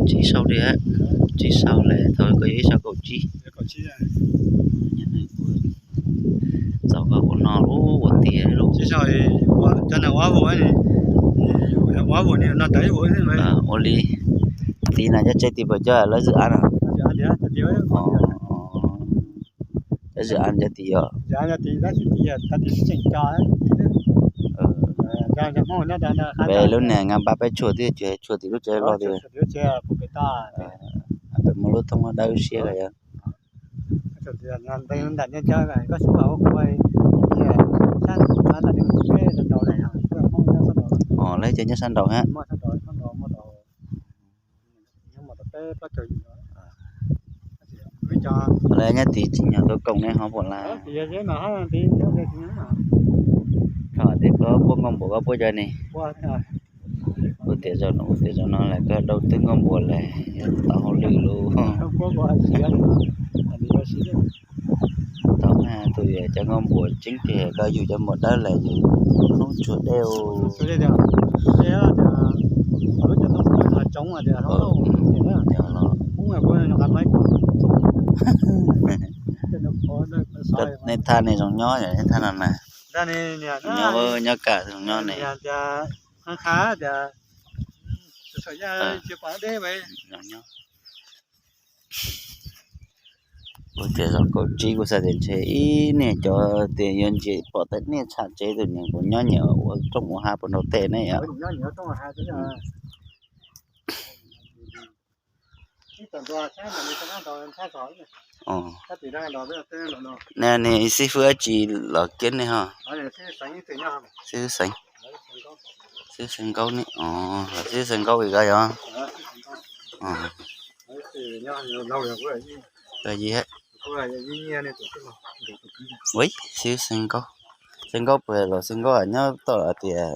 Tsib sau li, tsib sau li, thaum koj yuav ib sau kaum tsib. Txaus koj ua no ua tiav lawm. Ua li, tiv na cov tsev tiv puas coj lawv zwm av no? Cov zwm av cov tiv yog. Peb lub niag nqa npab peb tshuaj twb tshuaj tim lub tsev los tias. Peb muaj lub thoob dawb siab yog. Os, lawv cov nyob sab nraud hab. Lawv nyob tid tsis nyog tuaj koom ne ho puas lav? Thaum tias koj puab nkauj npuas koj puab cov ne. Ua tias zaum no, ua tias zaum no lawm koj dau twb nkauj npuas lawm, tau hauj lwm lauj. Tau na, tus yog cov nkauj npuas tseeb tiag, koj yug cov npuas dawb lawm yus hnub tsuag dej. Nej thaj ne zoo nyob, nej thaj no na. Nyob, nyob kam zoo nyob ne. Zoo nyob. Kuv tias zaum kaum tsib kuv xav tias ntshe ib niag cov tias yuav ntsia pom tej niag tsham tsev tus niag kuv nyob nyiam ua rooj ua hav puas nrau tej ne yom. Neb ne xib fwb dab tsi los kiab nej ho? Xib fwb Xeev, xib fwb Xeev Nkaub ne, xib fwb Xeev Nkaub ko yog. Ua xib fwb Xeev Nkaub, Xeev Nkaub puas los Xeev Nkaub nyob toj los tias